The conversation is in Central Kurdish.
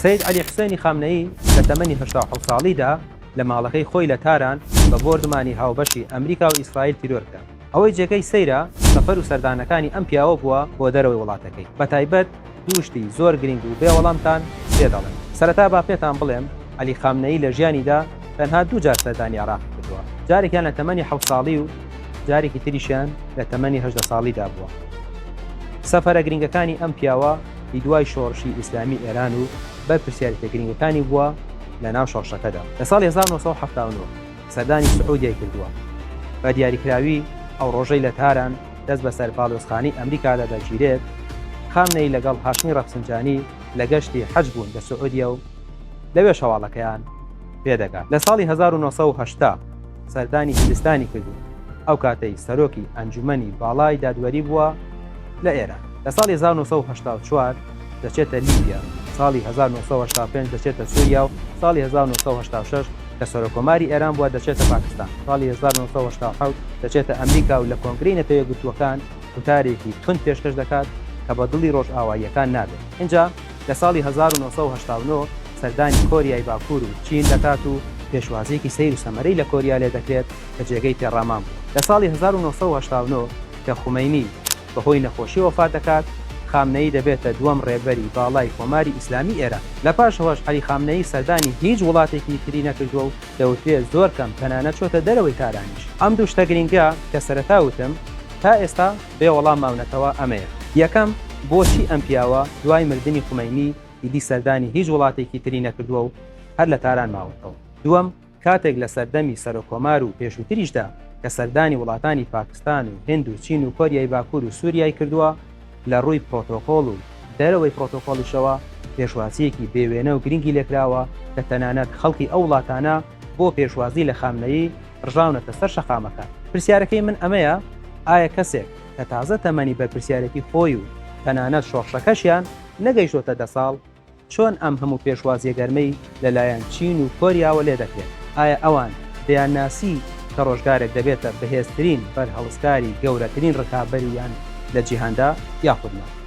سەید عەلی حوسێنی خامنەیی لە تەمەنی 87 ساڵیدا لە ماڵەکەی خۆی لە تاران بە بۆردومانی هاوبەشی ئەمریکا و ئیسرائیل تیرۆر کرا. ئەوەی جێگەی سەیرە سەفەر و سەردانەکانی ئەم پیاوە بووە بۆ دەرەوەی وڵاتەکەی، بەتایبەت دوو شتی زۆر گرینگ و بێ وەڵامتان پێ دەڵێم. سەرەتا با پێتان بڵێم عەلی خامنەیی لە ژیانیدا تەنها دوو جار سەردانی عێراقی کردووە، جارێکیان لە تەمەنی حەوت ساڵی و جارێکی تریشیان لە تەمەنی 18 ساڵیدا بووە. سەفەرە گرینگەکانی ئەم پیاوە ی دوای شۆڕشی ئیسلامی ئێران و بەرپرسیارێتیە گرینگەکانی بووە لە ناو شۆڕشەکەدا. لە ساڵی 1979 سەردانی سعودیای کردووە. بە دیاریکراوی ئەو ڕۆژەی لە تاران دەست بەسەر باڵیۆزخانەی ئەمریکادا دەگیرێت، خامنەیی لەگەڵ هاشمی ڕەفسنجانی لە گەشتی حەج بوون لە سعودیە و لەوێش هەواڵەکەیان پێدەگات. لە ساڵی 1980 سەردانی هیندستانی کرد و ئەو کاتەی سەرۆکی ئەنجومەنی باڵای دادوەری بووە لە ئێران. لە ساڵی 1984 دەچێتە لیبیا، ساڵی 1985 دەچێتە سوریا و ساڵی 1986 کە سەرۆککۆماری ئێران بووە دەچێتە پاکستان، ساڵی 1987 دەچێتە ئەمریکا و لە کۆنگرەی نەتەوە یەکگرتووەکان وتارێکی توند پێشکەش دەکات کە بە دڵی ڕۆژئاواییەکان نابێت. ئینجا لە ساڵی 1989 سەردانی کۆریای باکوور و چین دەکات و پێشوازییەکی سەیر و سەمەرەی لە کۆریا لێدەکرێت کە جێگەی تێڕامان بوو. لە ساڵی 1989 کە خومەینی بەهۆی نەخۆشی وەفات دەکات، خامنەیی دەبێتە دووەم ڕێبەری باڵای کۆماری ئیسلامی ئێران. لە پاشەوەش عەلی خامنەیی سەردانی هیچ وڵاتێکی تری نەکردووە و دەوترێت زۆر کەم تەنانەت چۆتە دەرەوەی تارانیش. ئەم دوو شتە گرینگە کە سەرەتا وتم تا ئێستا بێ وەڵام ماونەتەوە ئەمەیە. یەکەم، بۆچی ئەم پیاوە دوای مردنی خومەینی ئیدی سەردانی هیچ وڵاتێکی تری نەکردووە و هەر لە تاران ماوەتەوە؟ دووەم، کاتێک لە سەردەمی سەرۆککۆمار و پێشووتریشدا کە سەردانی وڵاتانی پاکستان و هند و چین و کۆریای باکوور و سووریای کردووە، لە ڕووی پرۆتۆکۆڵ و دەرەوەی پرۆتۆکۆڵیشەوە پێشوازییەکی بێ وێنە و گرنگی لێکراوە کە تەنانەت خەڵکی ئەو وڵاتانە بۆ پێشوازی لە خامنەیی ڕژاونەتە سەر شەقامەکان. پرسیارەکەی من ئەمەیە، ئایا کەسێک کە تازە تەمەنی بەرپرسیارێتی خۆی و تەنانەت شۆڕشەکەشیان نەگەیشتۆتە دە ساڵ، چۆن ئەم هەموو پێشوازیە گەرمەی لە لایەن چین و کۆریاوە لێ دەکرێت؟ ئایا ئەوان دەیانناسی کە ڕۆژگارێک دەبێتە بەهێزترین بەرهەڵستکاری گەورەترین ڕکابەریان لە جیهاندا یاخود نا؟